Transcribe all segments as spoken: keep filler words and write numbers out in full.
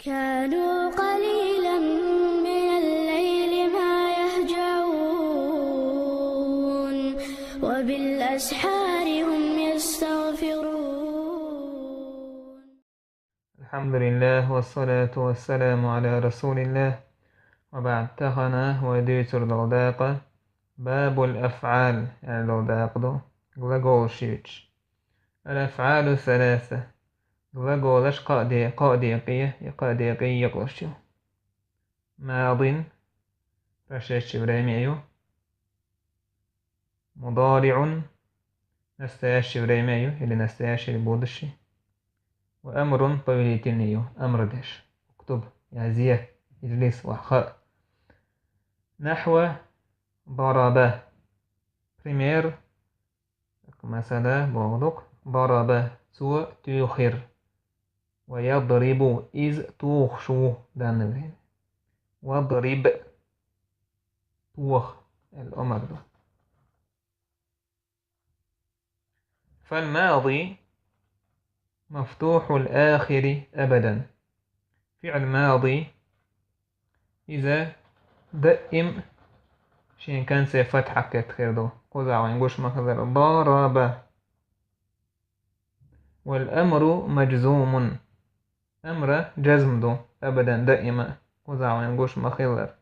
كانوا قليلا من الليل ما يهجعون، وبالأسحار هم يستغفرون. الحمد لله والصلاة والسلام على رسول الله. وبعد، тахана вай дуьйцур дола дакъа باب الأفعال аьлла дола дакъа ду, глаголаш юьйцуш. الأفعال ثلاثة. Глаголаш кхаа де-, кхаа декъе, я кхаа декъе екъалуш ю. ماض, прошедшее время ю. مضارع, настоящее время ю, или настоящее, или будущее. وأمر, повелительный ю, амр деш. اكتب, язъе, اجلس, вахха. نحو ضرب. Пример, масала, бохург. ضرب, цо туьйхира. ويضرب, из тохаш ву в данное время. واضرب, тоха, аьлла омра ду. فالماضي مفتوح الآخر أبدا. ФиӀл мади, иза даим шен конце фатхьах кхетта хир ду, кхузахь вайна гуш ма-хиллара. ضرب. والأمر مجزوم. Амр джазм ду, أبدا, даим, кхузахь вайна гуш ма-хиллара.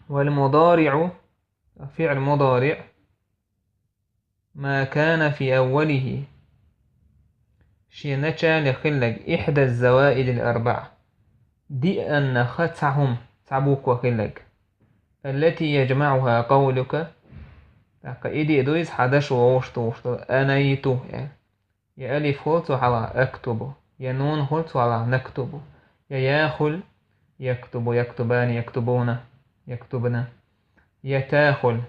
والمضارع, фиӀл мудариӀ, ما كان في أوله, шен начале хилларг, إحدى الزوائد الأربع, диъаннах цхьа хӀума, цхьа буква хилларг. التي يجمعها قولك, тӀаккха и диъ ду иза хьан дашо вовшах тухуш долу, أنيت, аьлла. Я алиф хуьлу цу хьалха, أكتب. Я нун хуьлу цу хьалха, نكتب. Я я хуьлу, يكتب, يكتبان, يكتبون, يكتبن. Я та хуьлу,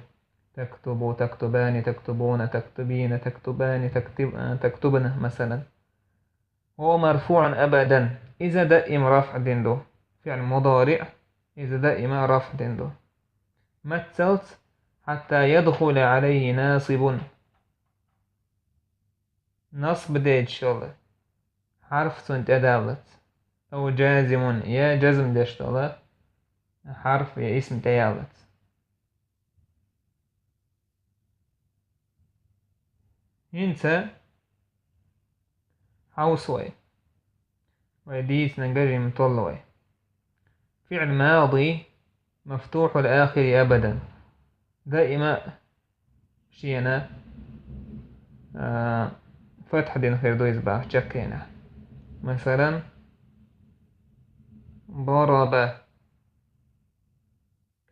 تكتب, تكتبان, تكتبون, تكتبين, تكتبان, تكتب-, تكتبن, масала. هو مرفوع أبدا. Иза даим рафӀ дина ду. ФиӀл мудариӀ, иза даим рафӀ дина ду. Мацалц, حتى يدخل عليه ناصب. Насб деш йолу хьарф цунна тӀедаллалц. أو جازم, я джазм деш долу хьарф я исм тӀеяллалц. ХӀинца хьовса вай. Вай дийцинарг жимма толлу вай. فعل ماضي مفتوح الآخر أبدا. Даима шена, а, фатхьа дина хир ду иза боху чаккхенехь. Масалан, ضرب,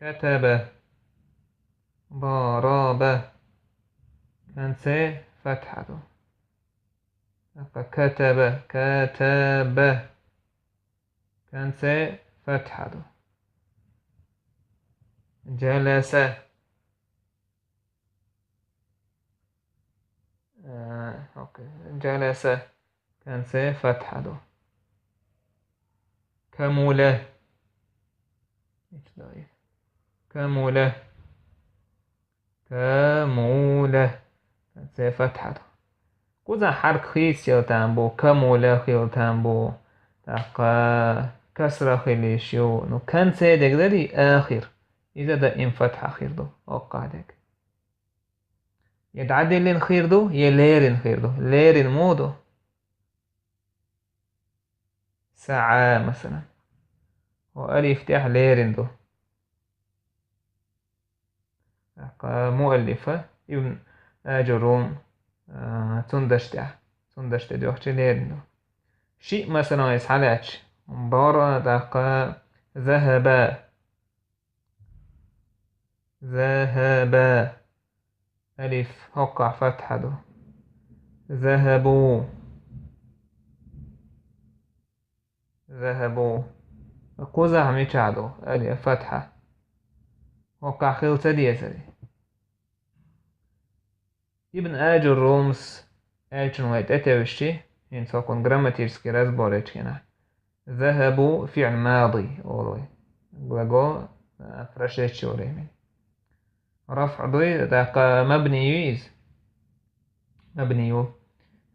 كتب, ضرب. Конце фатхьа ду. ТӀаккха كتب, كتب. Конце фатхьа ду. جلس. Э, окей. جلس. Конце фатхьа ду. كمل. كمل. كمل. Конце фатхьа ду. Кхузахь хьарк хийца хила там бу, كمل хила там бу. ТӀаккха касра хила йиш ю. Ну, конце дерг дарий, آخر. Иза даим фатхьа хир ду, хӀокхахь дерг. Я дӀадиллина хир ду, я леррина хир ду. Леррина муха ду? سعى, масалан. ХӀо алиф тӀехь леррина ду. ТӀаккха муаллифа, Ибн Аджуррум, а, цуьнан дашна тӀехь, цуьнан дашна тӀе доьхча леррина ду. Шиъ, масалан, иза хьалаьцча, ضرب, тӀаккха ذهب. ذهب. Алиф хӀокхахь фатхьа ду. ذهبوا. ذهبوا. Кхузахь мичахь ду алиф, фатхьа? ХӀокхахь хила ца дезарий? Ибн Аджуррумс аьллачун вай тӀетевжчи, хӀинца хӀокхуьнан грамматический разбор ечу хенахь, ذهبوا фиӀл мади олу вай. Глагол, а, прошедшего времени. РафӀ дуй, тӀаккха мабни юй иза? مبني.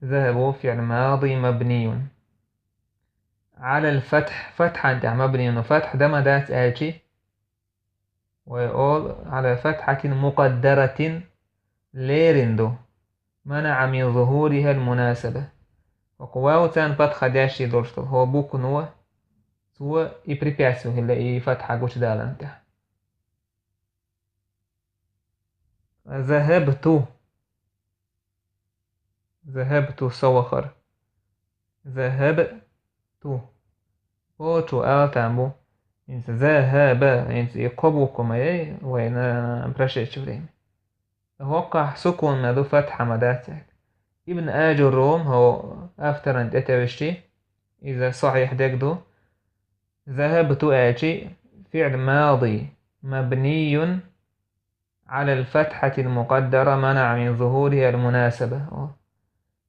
ذهبوا فعل ماضي مبني على الفتح, фатхьан тӀехь мабнийун, фатхь дан ма дац аьлчи, вай олу على فتحة مقدرة, лерина ду, منع من ظهورها المناسبة. ХӀокху вавцан патха деш и долуш долу хӀо буквано, цо и препятствие хилла и фатхьа гучудаларна тӀехь. ذهبت. ذهبت, со вахара. ذهبت. О, чу ала там бу. ХӀинца ذهب, хӀинца и кхо буква ма яй вайна прошедшее время. ХӀокхахь сукун ма ду, фатхьа ма дац аьлла. Ибн Ажуррум, хӀо авторан тӀетевжичи, иза сахьихь дерг ду. ذهبت аьлчи, فعل ماضي مبني على الفتحة المقدرة منع من ظهورها المناسبة. О.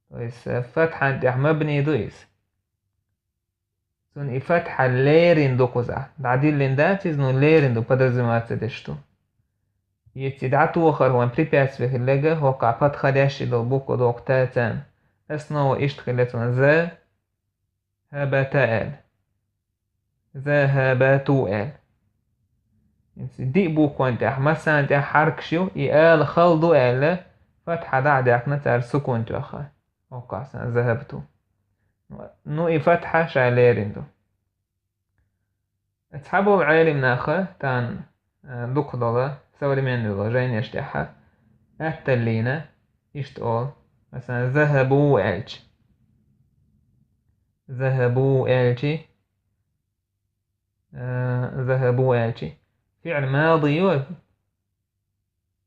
То есть, э, фатхьан тӀехь мабни ду иза. Цунна и фатхьа лерина ду кхузахь. ДӀадиллина дац иза, но лерина ду, подразумеваться деш ду. Еци дӀатохар вайн препятствие хилларг, хӀокхахь патха деш и долу буква доккху тацан. Основа иштта хилла цунна: ذهبت аьлла. ذهبت аьлла. Диъ букван тӀехь, массарна тӀехь хьаркаш ю, и ала хала ду аьлла, фатхьа дӀа а даьккхина, цара сукун тоьхна. ХӀокхахь санна ذهبت. Ну, и фатхьа ша лерина ду. Цхьаболу Ӏелам наха тахана, э, дукха долу, современный долу жайнеш тӀехь, атталлина, иштта олу, масалан, ذهبوا аьлча. ذهبوا аьлчи, э, ذهبوا аьлчи. ФиӀл мади ю,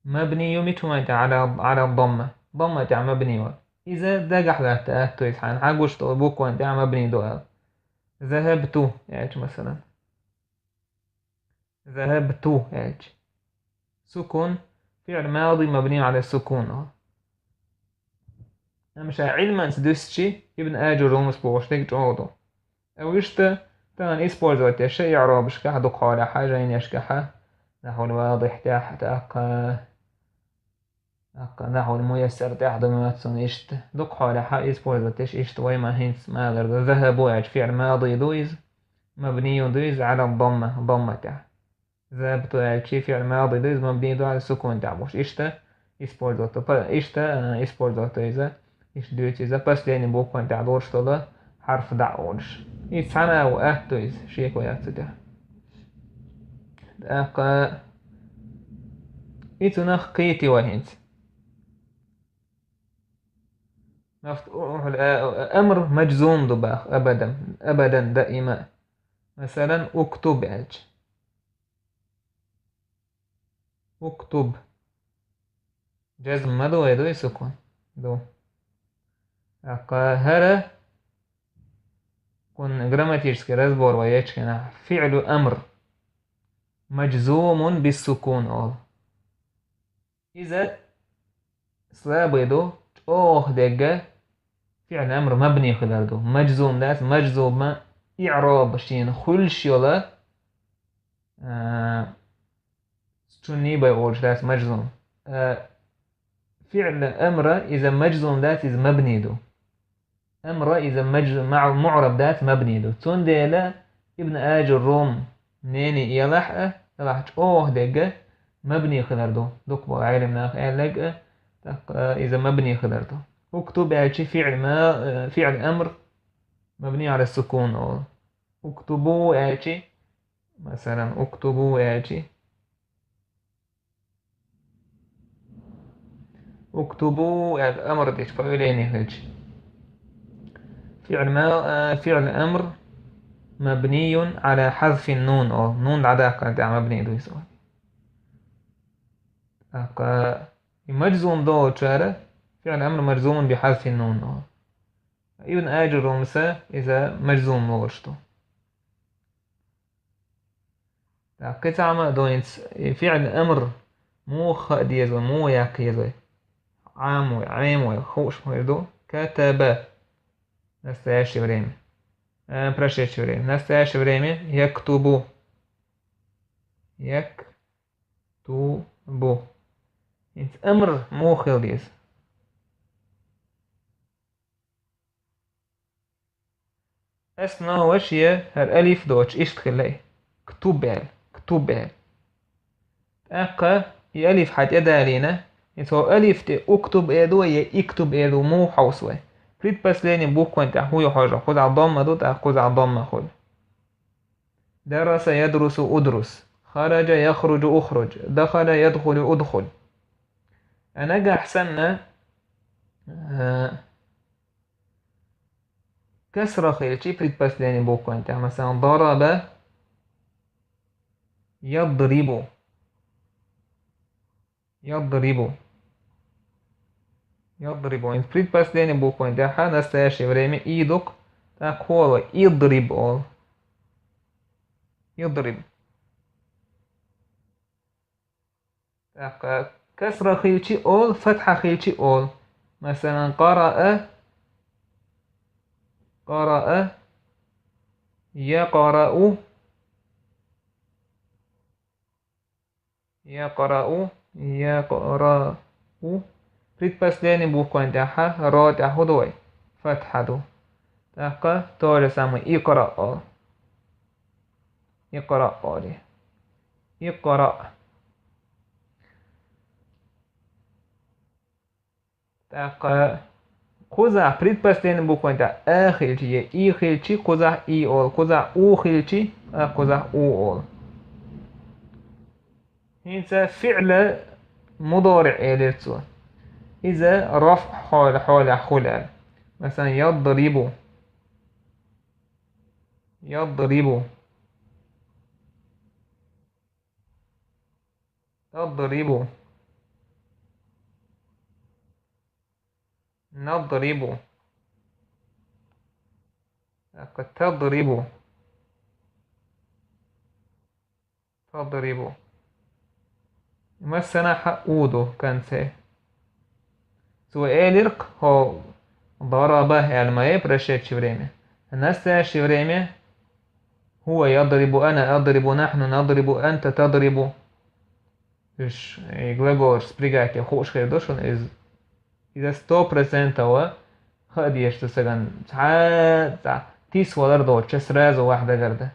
мабни ю мича хӀуманна тӀехь, على, على الضمة. Дамма тӀехь мабни ю. Иза дагахь латта атта иза хьайна, хьан гуш долу букван тӀехь мабни ду аьлла. ذهبت аьлча, масалан. ذهبت аьлча. Сукун, фиӀл мади мабни على السكون. Амма ша Ӏилманца дуьстичи, Ибн Ажуррумас бохуш дерг чӀогӀа ду. Вуьшта тахана использовать деш иӀробашкахь дукха хьолехь, жайнешкахь, нахьвул вадихь тӀехь, тӀаккха, тӀаккха нахьвул муяссар тӀехь ду моьтту суна иштта. Дукха хьолехь использовать деш иштта вай ма хӀинца ма алар ду. ذهبوا аьлча фиӀл мади ду иза, мабни ю ду иза على الضمة, дамма тӀехь. ذهبت аьлчи фиӀл мади ду иза, мабни ду على السكون тӀехь бохуш. Иштта использовать, па-, иштта, а, использовать иза, иштта дуьйцу иза, последний букван тӀехь долуш долу хьарф дӀа а олуш. И цхьана а ву атта иза, шеко яц цу тӀехь. ТӀаккха и цунах кхийти вай хӀинца. Мафт-, амр маджзум ду бах, абадан, абадан, даима. Масалан, уктуб аьлча. Уктуб. Джазм ма ду вай, ду и сукун? Ду. ТӀаккха хӀара кхунна грамматический разбор вай ечу хенахь, фиӀлу амр маджзумун биссукун олу. Иза слабый ду, чӀогӀа дегга фиӀл амр мабни хилар ду. Маджзум дац, маджзум ма иӀроб шена хуьлуш йола, а, чунний бай олуш дац маджзум. А, фиӀл амра иза маджзум дац, иза мабни ду. Амра иза маджзум, ма-, муӀраб дац, мабни ду. Цундела Ибн Ажуррум мнение елахь а, елахь чӀогӀа дегга мабни хилар ду. Дукха болу Ӏелам наха аьлларг а, тӀаккха иза мабни хилар ду. Уктуб аьлчи фиӀл ма-, фиӀл амр мабни ала сукун олу. Уктубу аьлчи, масалан, уктубу аьлчи, уктубу аьлла амр дича, повеление хилча. ФиӀл ма-, а, фиӀл амр мабниюн ала хьазфин нун, о, нун дӀадаккхар тӀехь мабни ду иза. ТӀаккха и маджзум долчара фиӀл амр маджзумун би хьазфин нун, о. Ибн Ажуррумса иза маджзум лоруш ду. ТӀаккха кхин цхьа хӀума а ду хӀинца, и фиӀл амр муха хаа деза вай, муха яккха еза вай? Ӏам вай, Ӏем вай, хууш хир ду. Катаба. Настоящее время. Э, прошедшее время. Настоящее время. Яктубу. Яктубу. ХӀинца амр муха хила деза? Основа шен хӀара алиф доцуш иштта хилла и. Ктуб аьлла, ктуб аьлла. ТӀаккха и алиф хьан тӀедалийна, и цо алиф тӀе уктуб эр ду вай, я иктуб эр ду, муха хьовсу вай? Предпоследний букван тӀехь хӀун ю хьожа, кхузахь домма ду, тӀаккха кхузахь домма хуьлу. Дараса ядрусу удрус. Хараджа яхруджу ухрудж. Дахаля ядхулю удхуль. А нагахь санна, а, касра хилчи предпоследний букван тӀехь, масалан, дараба ядрибу. Ядрибу. Ядрибу. Предпоследний букван тӀехь настоящее время и ду-кх, тӀаккха хӀун олу? Идриб олу. Идриб. ТӀаккха касра хилчи олу, фатхьа хилчи олу. Масалан, къараа, къараа, якъарау, якъарау, якъарау. Предпоследний букван тӀехь, ро тӀехь хӀун ду вай? Фатхьа ду. ТӀаккха то же самое икъра олу. Икъра олу. Икъра. ТӀаккха кхузахь предпоследний букван тӀехь а хилчи, я и хилчи, кхузахь и олу, кхузахь у хилчи, а кхузахь у олу. ХӀинца фиӀла мудориӀ элира цо. Иза рафӀ хьол-, хьолехь хуьлу аьлла. Масалан, ядрибу. Ядрибу. Тадрибу. Надрибу. ТӀаккха тадрибу. Тадрибу. Массанахьа у ду конце. Цо элира-кх хӀо дараба аьлла ма яй прошедшее время. Настоящее время хӀува ядрибу, ана адрибу, нахьну надрибу, анта тадрибу. Уьш, и глаголаш с пригатием хууш хир ду шуна иза. Иза сто процентов хаа дезаш ду сагана. Цхьа а цхьа тис валар доцуча сразу ваха дагар дан.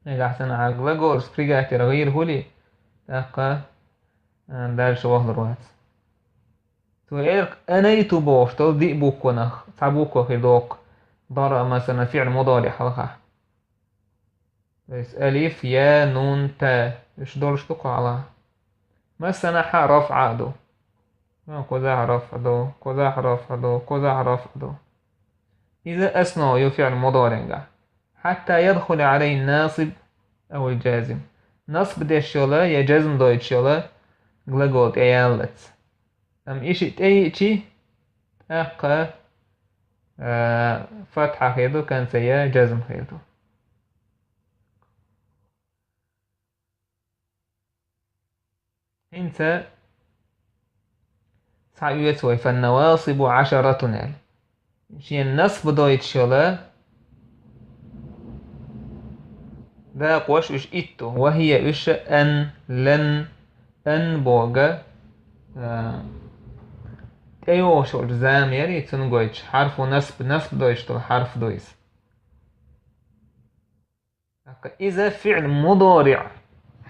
Нагахь санна хьан глаголаш с пригатиера гӀийр хуьлий, тӀаккха, а, дальше вахалур вац. Цо элира-кх анайту бохуш долу диъ букванах цхьа буква хир доккху. Дара, масалан, фиӀл мудари хьалха. То есть алиф, я, нун, та. Уьш долуш ду кху хьалха. Массанахьа рафӀа а ду. Кхузахь рафӀа ду, кхузахь рафӀа ду, кхузахь рафӀа ду. Иза основа ю фиӀл мударингахь. Хьатта ядхула алайхи насиб ау джазим. Насб деш йолу я джазм дойтуш йолу глагол тӀеяллалц. Амма и шиъ тӀеиъчи, тӀаккха, а, фатхьа хир ду, конце я джазм хир ду. ХӀинца схьаоьцу вай фаннавасибу Ӏашаратун аьлла. Шен насб дойтуш йолу дакъош уьш итт ду. Вахия уьш ан, лан, ан бога, а, тӀейогӀуш йолчу зама яри, цунна гойтуш хьарфу насб, насб дойтуш долу хьарф ду иза. ТӀаккха иза фиӀл мудариъ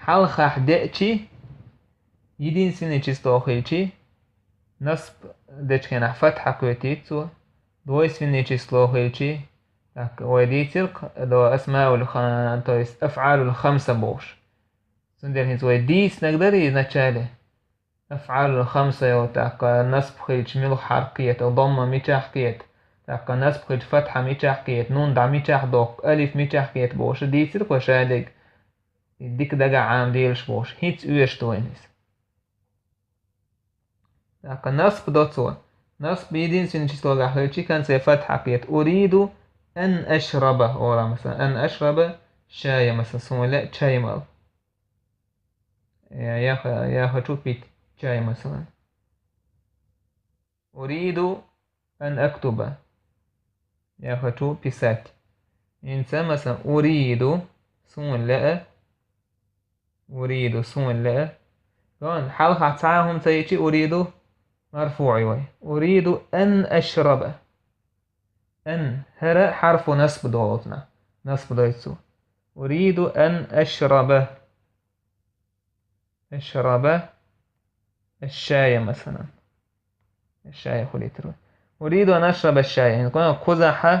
хьалхахь деъчи, единственное число хилчи, насб дечу хенахь фатхьа кхетийта цо, двойственное число хилчи, тӀаккха вай дийцира-кх до асмаул ха-, то есть афӀалул хамса бохуш. Цундела хӀинца вай дийцинарг дара иза начале. АфӀалул хамса йолу, тӀаккха насб хилча муьлха хьарф кхета, домма мичахь кхета, тӀаккха насб хилча фатхьа мичахь кхета, нун дӀа мичахь доккху, алиф мичахь кхета бохуш дийцира-кх вай шадерг, и дика дагахь Ӏамадийлаш бохуш, хӀинца оьшуш ду вайна иза. ТӀаккха насб до цо. Насб единственное числогахь хилчи, конце фатхьа кхета. Уриду ан ашраба, ора, масалан, ан ашраба шая, масалан, суна лаьа чай мала. Я, я ха-, я хочу пить чай, масалан. Уриду ан актуба. Я хочу писать. ХӀинца, масалан, уриду, суна лаьа, уриду, суна лаьа. Кон, хьалха цхьа а хӀума ца йичи, уриду марфуӀ ю вай. Уриду ан ашраба. Ан, хӀара хьарфу насб долу цунах. Насб дойцу. Уриду ан ашраба. Ашраба. Аш-шая, масалан. Аш-шая хулийтар вай. Уриду ан ашраба аш-шая. Ин кхузахьа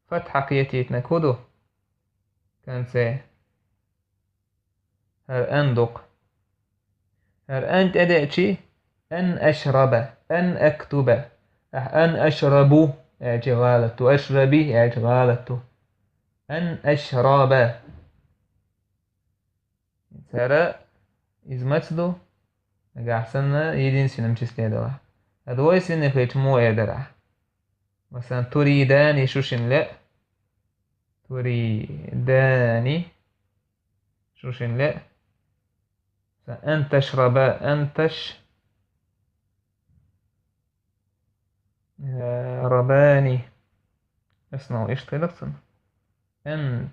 фатхьа кхетийтинарг хӀун ду? Канце. ХӀара ан дукха. ХӀара ан тӀедеъчи, ан ашраба, ан актуба. Ахь ан ашрабу аьлчи гӀалат ду, ашраби аьлчи гӀалат ду. Ан ашраба. ХӀара иза маца ду? Нагахь санна единственном числе далахь. А двойственный хилча муха эр дара ахь? Масалан, туридани шу шина лаьа. Туридани шу шина лаьа. Сан ан ташраба, ан таш-, э, рабани. Основа иштта хиларх цунна. Ан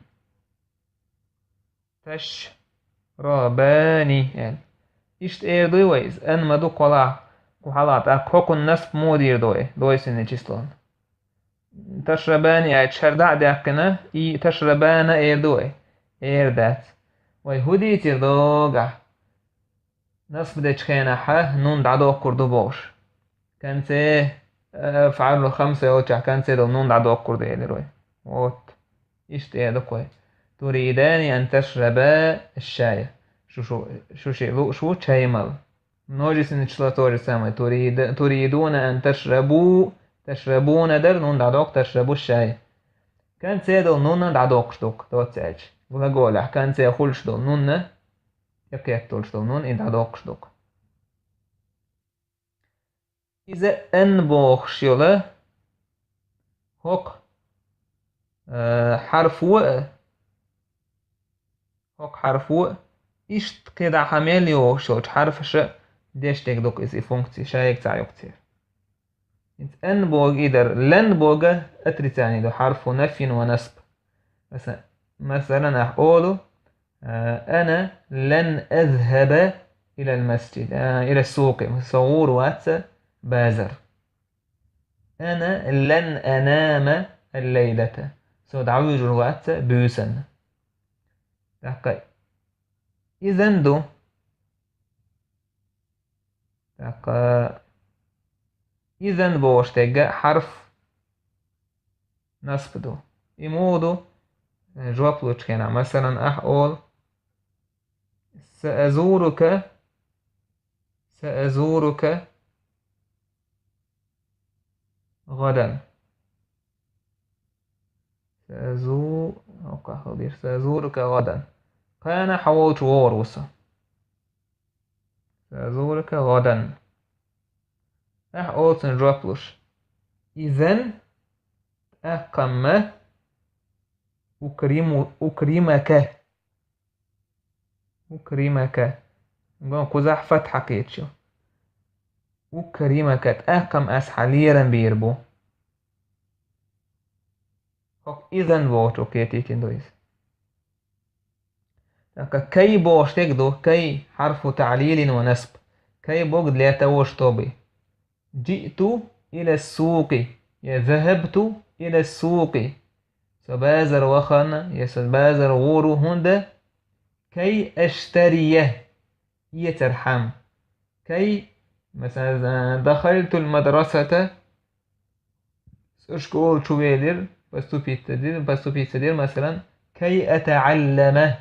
ташрабани аьлла. Иштта эр дуй вай иза? Ан ма ду кхолахь, кху хьалха тӀаккха хӀокхунна насб муха дийр ду вай, двойственное число. Ташрабани аьлча, хӀара дӀа а даьккхина, и ташрабана эр ду вай? Эр дац. Вай хӀун дийцира догахь? Насб дечу хенахьа нун дӀадоккхур ду бохуш. Канце, э, афӀалул хамса йолчохь канце долу нун дӀадоккхур ду элира вай. Вот. Иштта эр ду-кх вай. Туридани ан ташраба аш-шая. Шу, шу, шу шиъ лууш ву чай мала. Множественное число то же самое. Турида-, туридуна ан ташрабу, ташрабуна дара, нун дӀадоккху, ташрабу аш-шая. Канце долу нунна дӀадоккхуш ду-кх, доцца аьлча. Глаголехь канце хуьлуш долу нунна, тӀекхетталуш долу нун, и дӀадоккхуш ду-кх. Иза ан бохуш йолу хӀокху, э, хьарфо а, хӀокху хьарфо а, иштта кхидӀа хьан мел йогӀуш йолчу хьарфаша деш дерг ду-кх иза, и функция, шайга цхьа юкъа церан. ХӀинца ан боху и дара, лан боху отрицание ду, хьарфу нафин ва насб. Маса-, масалан, ахь олу, а, ана лан азхаба илал масджид, а, илас сукъи, со гӀур вац базар. Ана лан анама аллайлата, со дӀавуьйжур вац буьйсанна. ТӀаккха изан ду. ТӀаккха изан бохуш дерг хьарф насб ду. И муха ду? Жоп лучу хенахь, масалан, ахь олу: «Саазурука, саазурука гӀадан». Саазу-, оккхахула дийр. «Саазурука гӀадан». Кхана хьан волчу вогӀур ву со. «Саазурука гӀадан». Ахь олу цунна жоп луш: «Изан, тӀаккха-м ма укриму-, укримака». Укримака. Гон кхузахь фатхьа кхеташ ю. Укримака, тӀаккха-м ас хьан лерам бийр бу. ХӀокху изан бохучу кхетийтина ду иза. ТӀаккха кай бохуш дерг ду, кай хьарфу таълилин ва насб. Кай боху для того, чтобы. Джиъту илас сукъи, я захабту илас сукъи. Со базар вахана, я со базар гӀур ву, хӀунда? Кай аштария, эцархьама. Кай, масалан, дахалтул мадрасата, со школа чу велира, поступиться дира, поступиться дира, масалан, кай атаӀаллама.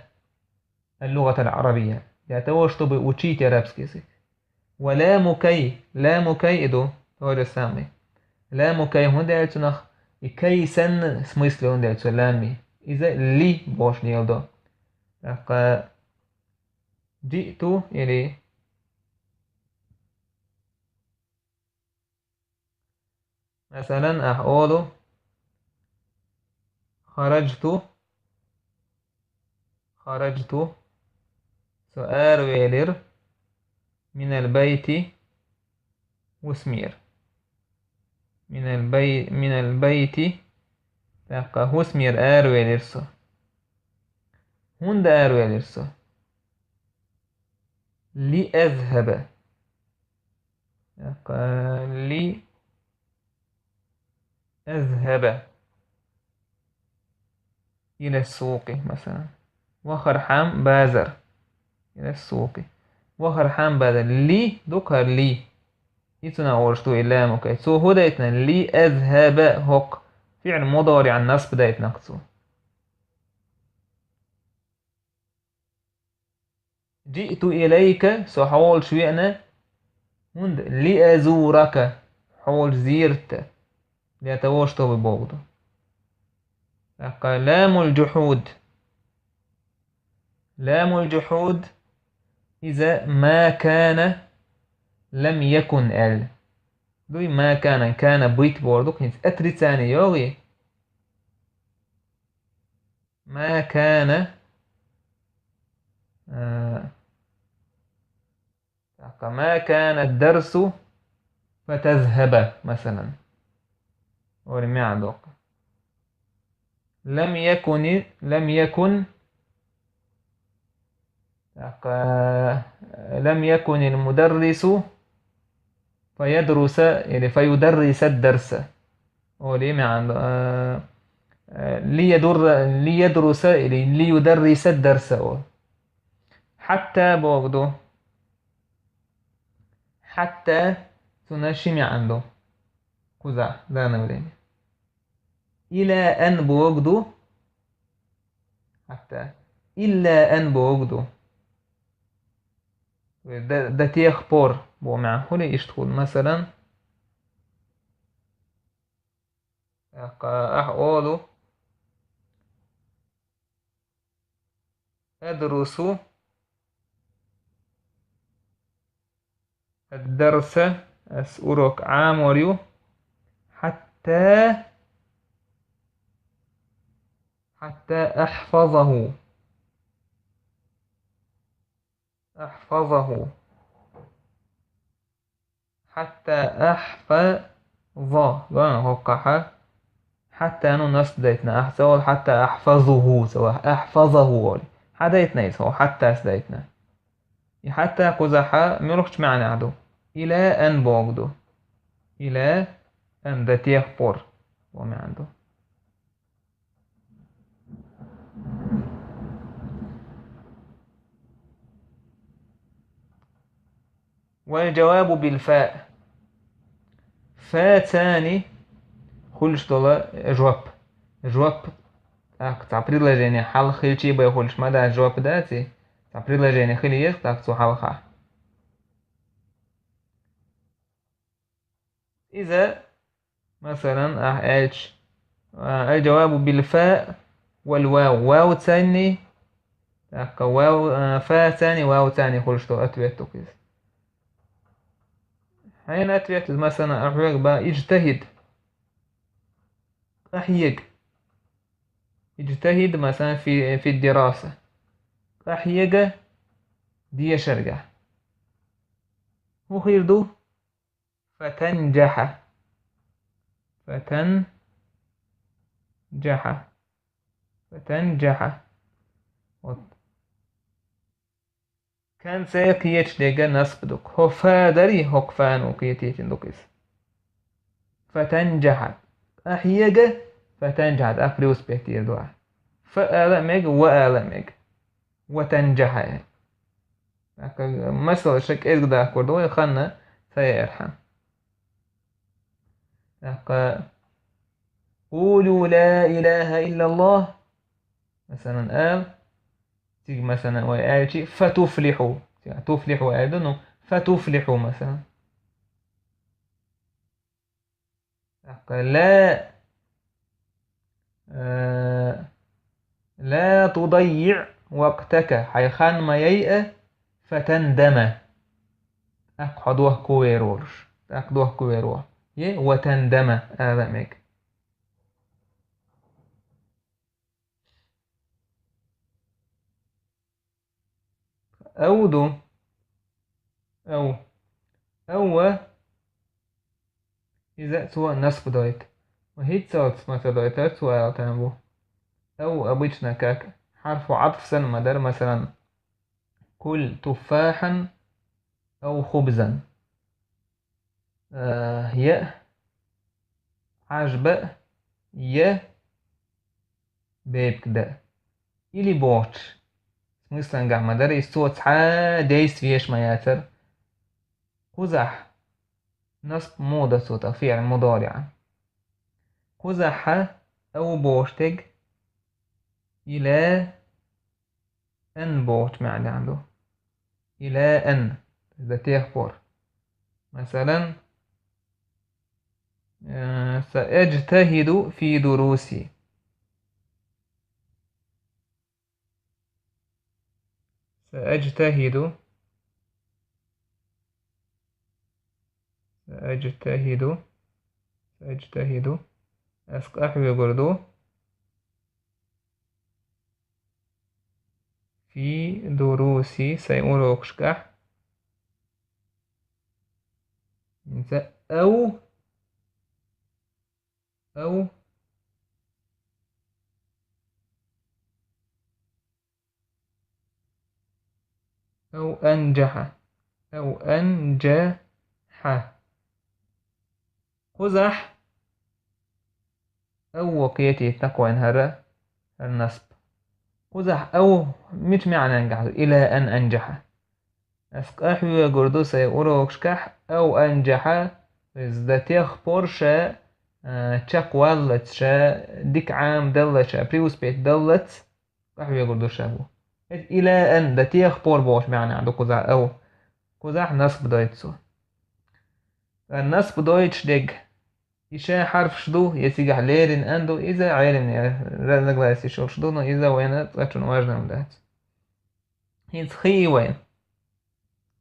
اللغة العربية. Для того, чтобы учить арабский язык. Ва ламу кай, ламу кай и ду, то же самое. Ламу кай хӀунда аьлла цунах, и кай санна смысле хӀунда аьлла цо ламми. Иза ли бохуш леладо. ТӀаккха джиъту или Масалан, ахь олу: «Хараджту, хараджту», со аравелира, «минал байти», хӀусамера. «Минал бай-, минал байти», тӀаккха хӀусамера аравелира со. ХӀунда аравелира со? «Ли азхаба». ТӀаккха «ли». «Азхаба». إلى السوق, масалан. Вахар хӀама базар. إلى السوق. Вахар хӀама базар. Ли, дукхар ли. И цунах олуш ду и ламукай. Цо хӀу дайтина? لأذهب, хӀокху фиӀл мудариӀан насб дайтинакх цо. جئت إليك, со хьо волчу веана, хӀунда, لأزورك, хьо волчу зиярат. Для того, чтобы боху ду. ТӀаккха لام الجحود. لام الجحود, иза ما كان لم يكن аьлла. Дуй, ما كان, كان быть бохург ду, хӀинца отрицание йогӀий? ما كان, а, тӀаккха, ما كان الدرس فتذهب, масалан. Ори мегӀан доккху. لم يكن, لم يكن, тӀаккха, لم يكن المدرس فيدرس или فيدرس الدرس. Оли мегӀан, а, а, ليدر-, ليدرس или ليدرس الدرس оли. حتى боху ду. حتى цунна ши мегӀан ду. Кхузахь, данное время. إلى أن боху ду. حتى. إلا أن боху ду. До, до тех пор боху мегӀан хуьлу иштта хуьлу. Масалан, тӀаккха ахь олу: أدرس الدرس, ас урок Ӏамор ю, حتى, حتى أحفظه. أحفظه. حتى أحفظ. Ган хӀоккхахьа. حتى ну насб дайтина. Ахь ца олу حتى أحفظه, ца олу أحفظه олу. Хьа дайтина иза, хӀо حتى ас дайтина. И حتى кхузахьа муьлхачу маьӀнехь ду? إلى أن боху ду. إلى أن до тех пор боху маьӀна ду. والجواب بالفاء. Фа цани хуьлуш долу жоп. Жоп, тӀаккха цхьа предложение хьалха хилчий бен хуьлуш ма дац, жоп дац и? Цхьа предложение хила еза тӀаккха цу хьалха. Иза, масалан, ахь аьлча, а, الجواب بالفاء والواو. Вав цани, тӀаккха вав, а, фа цани, вав цани хуьлуш долу ответ ду иза. Хьайна ответ, масалан, ахь хьоьга бан اجتهد. Къахьега. اجتهد, масалан, في, في الدراسة. Къахьега дешаргахь. ХӀун хир ду? فتنجح. فتنجح. فتنجح. Вот. Конце кхеташ дерг насб ду. ХӀо фа дарий, хӀокху фану кхетийтина ду иза. فتنجح. Къахьега, فتنجح, тӀаккха преуспех дийр ду ахь. Фа ала а мега, ва ала а мега. وتنجح. ТӀаккха масала ша кӀезга даккхур ду вай, ханна ца яархьама. ТӀаккха: قولوا لا إله إلا الله. Масалан, ал, цига, масалан, вай аьлчи, فتفلحوا. Цига تفلحوا аьлла ду, ну, فتفلحوا, масалан. ТӀаккха: لا, э, لا تضيع وقتك. Хьайн хан ма яйа, فتندم. ТӀаккха хьо дохко вер волуш. ТӀаккха дохко вер ву. Е وتندم ала а мега. أو ду. أو. أو ва иза цо насб дойту. Ва хӀинццалц ма ца дойтура цо ала там бу. أو обычно как حرف عطف санна ма дара, масалан, كل تفاحا أو خبزا. Э, я, Ӏажба, я, бебг да. Или бохуш, смыслангахь ма дара, иза цо цхьа действиеш ма яцара. Кхузахь насб муха до цо тӀаккха, фиӀл мудориӀан. Кхузахьа ау бохуш дерг ила ан бохучу маьӀнехь ду. Ила ан, до тех пор. Масалан, э, саажтахиду фи дуруси. Саажтахиду. Саажтахиду. Саажтахиду. Ас къахьоьгур ду. Фи дуруси, сайн урокашкахь. ХӀинца ау, ау, ау анжаха, ау анжаха. Кхузахь ау кхетийта кхойн хӀара, хӀара насб. Кхузахь ау мича маьӀнангахь ду? Ила ан анжаха. Ас къахьоьгур ду сайн урокашкахь ау анжаха, иза до тех пор ша, а, чекхваллалц, ша дика Ӏамадаллалц, ша преуспеть даллалц, къахьоьгур ду ша бу. Иза ила ан, до тех пор бохучу маьӀнехь ду кхузахь ау. Кхузахь насб дойту цо. Ткъа насб дойтуш дерг, и ша хьарфаш ду, я цигахь леррина ан ду, иза Ӏелимне разногласия йолуш ду, но иза вайна цкъачунна важна ма дац. ХӀинца хии вайна.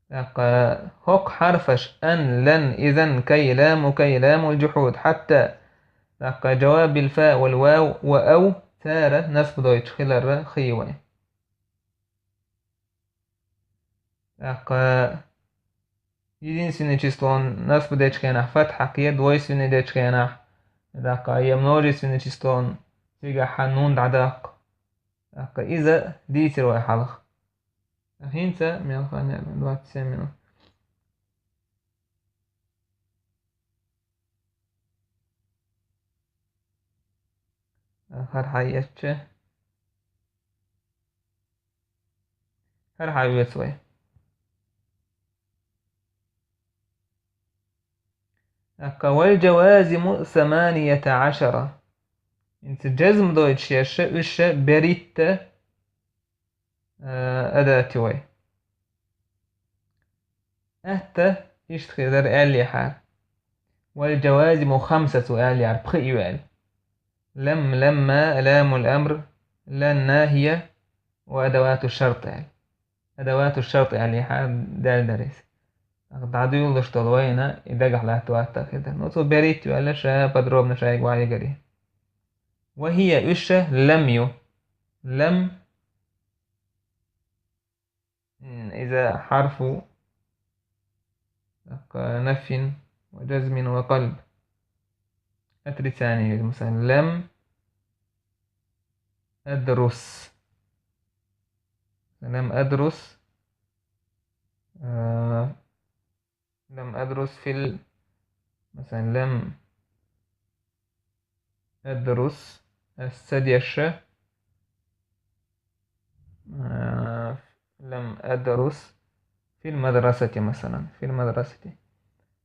ТӀаккха хӀокху хьарфаш ан, лан, изан, кай, ламу, кай, ламул жухьуд, хьатта, тӀаккха жавабил фа вал вав ва ав, цара насб дойтуш хиларра хии вайна. ТӀаккха единственный числон насб дечу хенахь фатхьа кхе, двойственный дечу хенахь, тӀаккха я множественный числон цигахь нун дӀадаккха. ТӀаккха иза дийцира вай хьалха. ХӀинца мел хан яьлла, двадцать семь минут. ХӀара хьаэцча, хӀара хьаоьцу вай. ТӀаккха вал жавазиму саманията Ӏашара. ХӀинца жазм дойтуш ерш, уьш берхӀитта, э, адати вай. Атта иштта хир дара аьллехьара. Вал жавазиму хамсату аьллехьара, пхи ю аьлла. Лам, ламма, ламул амр, лан нахия ва адавату шарт аьлла. Адавату шарт аьллехьара даьлла дара иза. ДӀадуьйлалуш долу вайна и дагахь латта ватта хир дара. Ну, цо берхӀитта ю аьлла, ша подробно шайга ваигари. Ва хия, уьш лам ю. Лам, м, иза хьарфу, тӀаккха, нафин ва жазмин ва къалб. Отрицание ю, масалан, лам адрус. Лам адрус, э, лам адрус фил, масалан, лам адрус, ас ца деша, э, лам адрус фил мадрасати, масалан, фил мадрасати.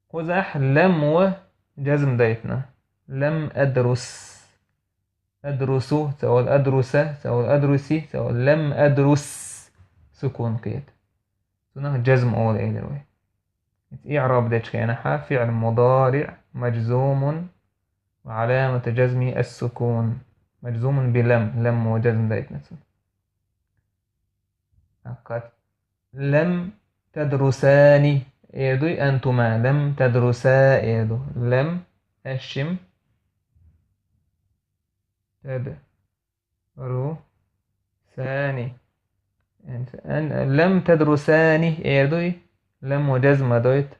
Кхузахь лам ва жазм дайтина. Лам адрус. Адрусу, ца вал адруса, ца вал адруси, ца вал лам адрус. Сукун кхета. Цунах жазм олу элира вай. ИӀраб дечу хенахьа фиӀл мудариӀ мажзумун ва Ӏаламату жазми ас-сукун. Мажзумун би лам, лам ва жазм дайтина цунна. ТӀаккха лам тадрусани эр дуй антума, лам тадруса эр ду. Лам, аш шим, тад, ру, сани. Ан-, ан-, лам тадрусани эр дуй, лам ва жазм ма дойту.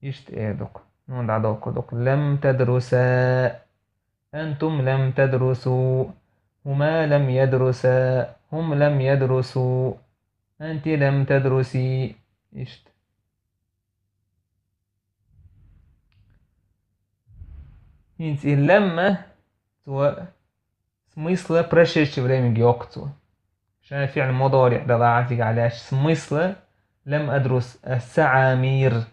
Иштта эр ду-кх. Нун дӀадоккхур ду-кх. Лам тадруса. Антум лам тадрусу. Хьума лам ядруса. Хьум лам ядрусу. Анти лам тадруси. Иштта. ХӀинца и ламма цо Смысла прошедший времени йоккху цо. Ша фиӀл мудориӀ далахь а цигахь лаьтташ смысла: «Лам адрус ас-саӀамир,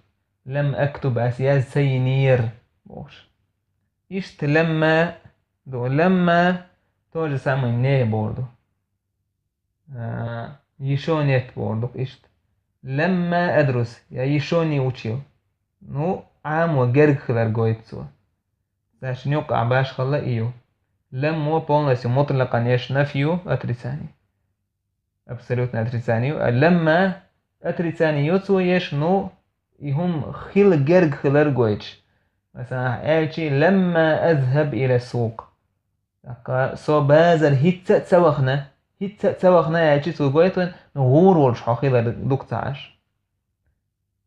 лам актуб ас яз сайнер», бохуш. Иштта «ламма» ду, «ламма» то же самое «не» бохург ду. А, «ещё нет» бохург ду-кх иштта. «Ламма адрус» я «ещё не учил». Ну, Ӏамо герга хилар гойту цо. Значит, юккъехь башхалла и ю. «Ламма» полностью мутлакъан еш нафью, отрицание. Абсолютное отрицание ю. А «ламма» отрицание ю цо еш, ну, и хӀума хила герга хилар гойтуш. Масала, ахь аьлчи: «Ламма азхаб иля сукъ». ТӀаккха со базар хӀинцца а ца вахана, хӀинцца а ца вахана аьлчи, цо гойту вайн, ну, гӀур волуш хьо хилар дукха ца Ӏаш.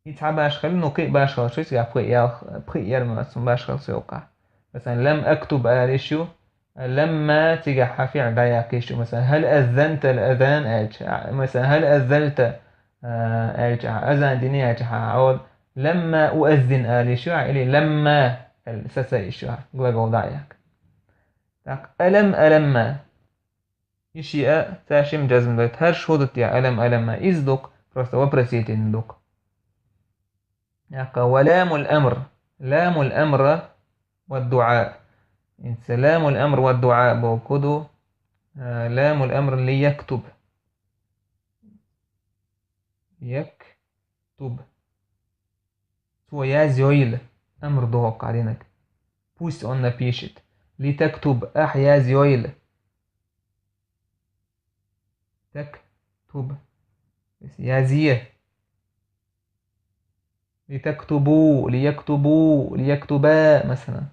И цхьа башхалла, ну, кхин а башхалла шу, цигахь пхи а ялх, пхи а ярма цунна башхалла шу йоккхахь. Масала, «лам актуб» алиш ю, «ламма» цигахь хьан фиӀл дӀаяккхиш ю. Масала, «хӀал аззанта ал-азан» аьлча, а, масала, «хӀал аззалта», а, аьлча, а, азан дина аьлча, хьан, хьан олу, «ламма уаззин» алиш ю, а, или «ламма» аьлла, сацайиш ю, а, глагол дӀа а яккха. Так, «алам аламма». И шиъ а, цаьршимма жазм дойту. ХӀара шу ду те, «алам аламма», иза ду-кх, просто вопросительный ду-кх. Яккха: «ва ламул амр». Ламул амра ва дуӀа. ХӀинца «ламул амр ва дуӀа» бохург ду, а, «ламул амр ли яктуб». Яктуб. Цо язйойла. Амр ду хӀокху динарг. Пусть он напишет. Ли тактуб, ахь язйойла. Тактуб. Язъе. Ли тактубу, ли яктубу, ли яктуба, масалан.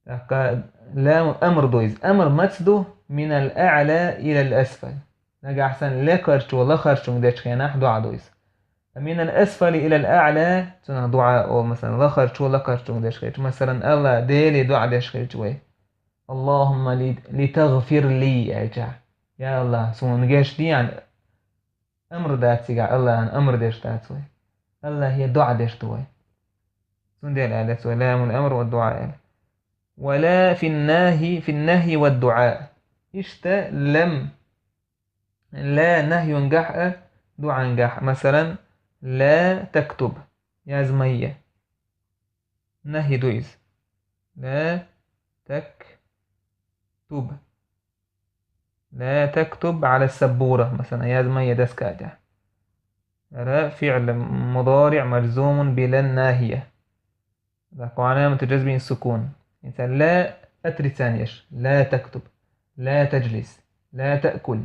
ТӀаккха лам амр ду иза. Амр маца ду? Минал аъла илал асфал. Нагахь санна лекхарчо лахарчунга дечу хенахь дуӀа ду иза. Амма минал асфали илал аъла, цунах дуӀа олу, масалан, лахарчо лакхарчунга деш хилча, масалан, Алла Деле дуӀа деш хилча вай. «Аллахумма ли, ли тагфир ли», аьлча, «Я Аллах, суна гечдехьа», амр дац цигахь, Аллахьан амр деш дац вай. Аллахье дуӀа деш ду вай. Цундела аьлла цо: «Ламул амр ва дуӀа», аьлла. «Ва ла фин нахи, фин нахи ва дуӀа». Иштта лам ла нахьюнгахь а, дуӀангахь а. Масалан, «ла тактуб», язма е. Нахьи ду иза. «Ла тактуб». «Ла тактуб Ӏала саббура», масалан, язма е доска тӀехь. ХӀара фиӀл мудориӀ мажзумун би лан нахьия. Ва Ӏаламату джазмихи сукун. ХӀинца ла отрицание еш. «Ла тактуб». «Ла таджлис». «Ла таъкул».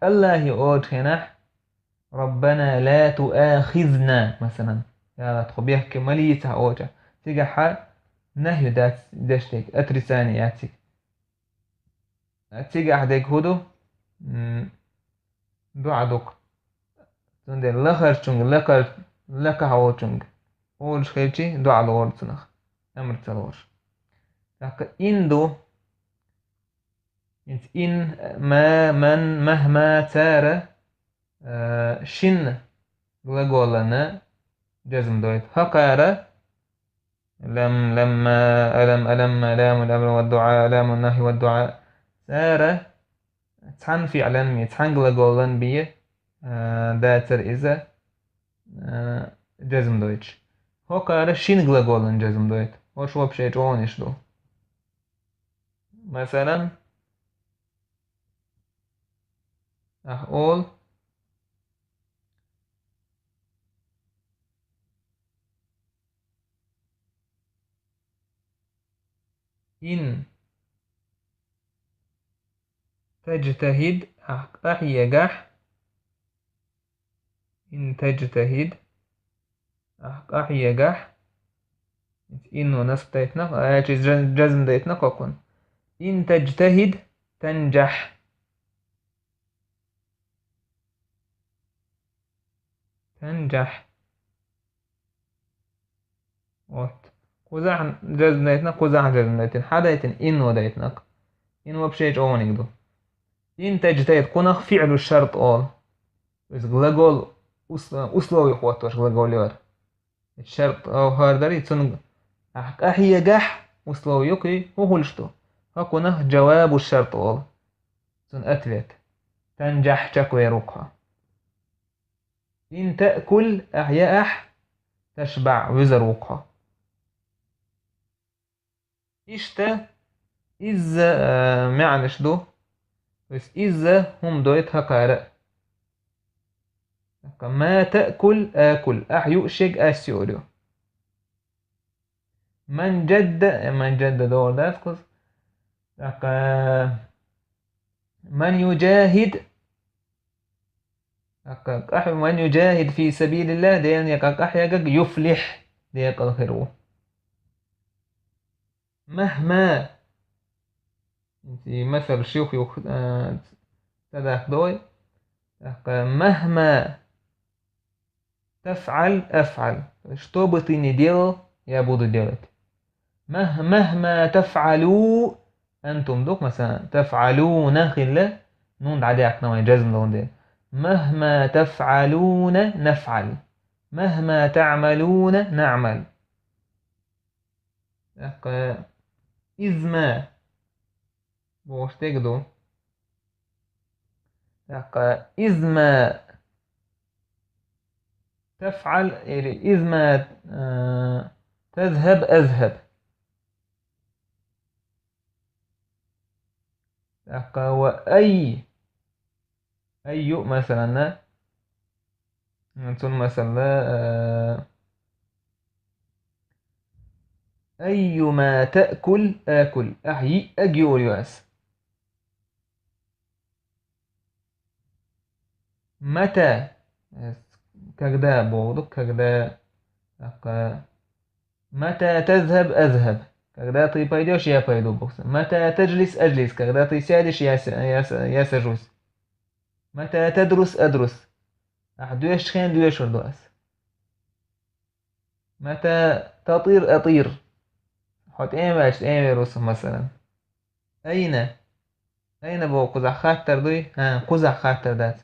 Аллахье олучу хенахь: «Раббана ла туахизна», масалан. Я Аллах, тхо бехке ма лийцахь олуча. Цигахь нахью дац деш дерг, отрицание яц цига. Цигахь дерг хӀун ду? М, дуӀа ду-кх. Цундела лахарчунга, лакхар-, лакхахь волчунга олуш хилчи, дуӀа лору цунах, амр ца лоруш. ТӀаккха ин ду, хӀинца ин, ма, ман, махьма, цара, а, шина глаголана джазм дойту. ХӀокхара: лам, ламма, алам, аламма, ламул амр ва дуӀа, ламун нахьи ва дуӀа. Цара цхьана фиӀлан бен, цхьана глаголан бен, а, дацара иза, а, джазм дойтуш. ХӀокхара шина глаголан джазм дойту. ХӀорш вообще чӀогӀа йиш ду. Масалан, ахь олу: «Ин таджтахид», ахь къахьегахь, «ин таджтахид», ахь къахьегахь, инно насб дайтинах, а, аьлча иза джаз-, джазм дайтинах хӀокхунна. «Ин таджтахид, танджахь». Танджахь. Вот. Кхузахь джазм дайтина, кхузахь джазм дайтина. Хьан дайтина? Инно дайтина. Ин вообще чӀогӀаниг ду. Ин таджтахид, кхунах фиӀлу шарт олу. Иза глагол ус-, условие хӀоттош глагол яра. Шарт хӀара дарий, цунна ахь къахьегахь, условие юкъе, хӀун хуьлуш ду? Хьокхунах джавабу шарт олу. Цуьнан ответ. Танджахь, чекхвер ву-кх хьо. Ин таъкул, ахь яахь, ташбаъ, вуьзур ву-кх хьо. Иштта изза, а, маьӀнаш ду. То есть изза хӀума дойту хӀокхара а. Ма таъкул акул. Ахь юуш ерг ас юур ю. Ман джадда, э, ман джадда догӀур дац кхуза. ТӀаккха ман юджахид, тӀаккха къахь-, ман юджахид фи сабилиллах, Делан некъа къахьегарг, юфлих, декъала хир ву. Махма. И масал ших юх, а, ца дахдой. ТӀаккха махма тафъал, афъал. Что бы ты ни делал, я буду делать. Мах-, махма тафъалу, антум ду-кх, масалан, тафъалуна хилла, нун дӀадаьккхина вайн джазм долун дела. Махма тафъалуна нафъал. Махма таъмалуна наъмал. ТӀаккха изма бохуш дерг ду. ТӀаккха изма тафъал или изма, а, тазхаб азхаб. ТӀаккха ва ай. Айю, масалан, цун масалла, а, айюма таъкул акул. Ахь йиъ ерг юур ю ас. Мата. Когда боху ду, когда. ТӀаккха мата тазхаб азхаб. Когда ты пойдёшь, я пойду боху. Мата таджлис аджлис. Когда ты сядешь, я с-, я с-, я сажусь. Мата тадрус адрус. Ахь доьшучу хенахь доьшур ду ас. Мата татир атир. Хьо тӀемаваьлча тӀемавер ву со, масалан. Айна. Айна боху кхузахь хаттар дуй? ХӀан, кхузахь хаттар дац.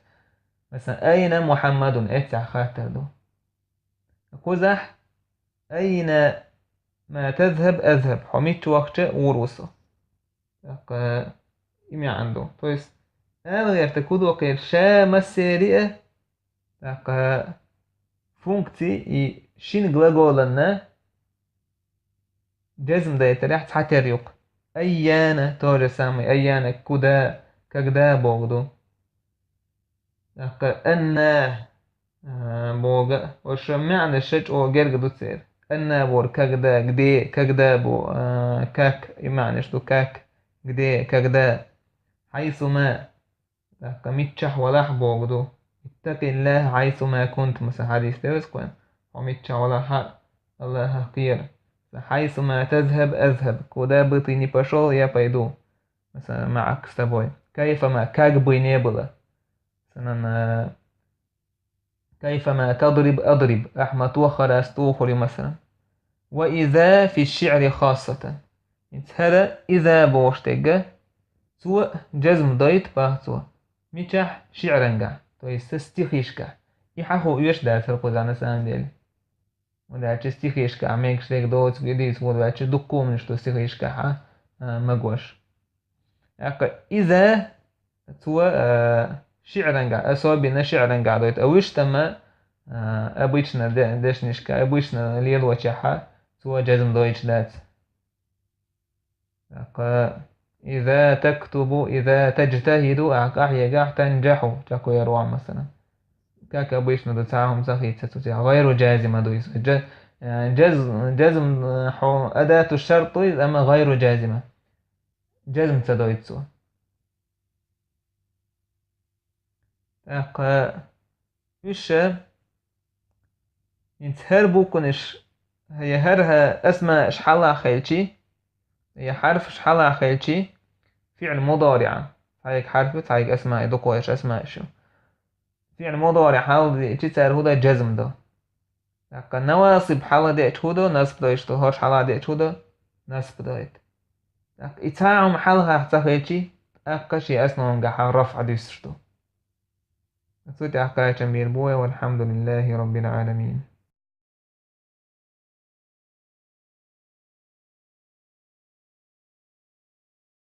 Масалан, айна Мухьаммадун, эццахь хаттар ду. Кхузахь айна ма тазхаб азхаб. Хьо мичча вахча вур ву со. ТӀаккха и маьӀна ду. То есть, ала гӀерта кху доккхера ша массери а, тӀаккха функций и шина глаголанна джазм дайтарехь цхьатера ю-кх. Айяна, то же самое, айяна, куда, когда боху ду. ТӀаккха анна, а, боху, оцу маьӀнаша чӀогӀа герга ду церан. Анна бохург когда, где, когда боху, а, как, и маьӀнаш ду как, где, когда, хьайсума. ТӀаккха миччахь валахь боху ду. Иттакъиллаха хьайсума кунт, масалан, хьадис тӀе веза кхуьнан. Хьо миччахь валахь, Аллахах кхера. Хьайсума тазхаб азхаб. Куда бы ты ни пошёл, я пойду. Масалан, маъак с тобой. Кайфама, как бы ни было. Масалан, а, кайфама тадриб адриб. Ахь ма тоххара ас тохур ю, масалан. Ва иза фи шиъри хассатан. ХӀинца хӀара иза бохуш дерг, цо джазм дойту бах цо. Мичахь? ШиӀрангахь, то есть стихишкахь. И хьан хууш дац хӀара кхузахь на самом деле. ХӀунда аьлча стихишкахь мегаш дерг доцург и дийца вур ваьлча дуккха хӀуманаш ду стихишкахь, а, магош. ТӀаккха иза цо, а, шиӀрангахь, особенно шиӀрангахь дойту. А вуьшта ма, а, обычно де-, дешнашка, обычно лелочехьа цо джазм дойтуш дац. ТӀаккха иза тактубу, иза таджтахиду, ахь къахьегахь, танджахьу, чекхвер ву ахь, масалан. Как обычно ду, цхьа а хӀума ца хийца цу тӀехь. Гайру джазима ду иза. Джа-, э, джаз-, джазм, э, хьо адату шарт ду иза, амма гайру джазима. Джазм ца дойту цо. ТӀаккха уьш, хӀинца хӀара букванаш, я хӀара асмааш хьалха хилчи, я хьарфаш хьалха хилчи, фиӀл мудариӀа, цхьаъ хьарф ю, цхьаъ асмаъ ю, дукхойш асмаъ ю. ФиӀл мудариӀ хьалха деъчи, цара хӀун дан, джазм дан. ТӀаккха навасиб хьалха деъчи хӀун дан, насб дойтуш ду, хӀорш хьалха деъчи хӀун дан, насб дойту. ТӀаккха и цхьа а хӀума хьалхахь ца хилчи, тӀаккха шен основангахьа рафӀ дуьсуш ду. Цу тӀехь кхачам бийр бу вай, валхьамдулиллахи роббил Ӏаламин.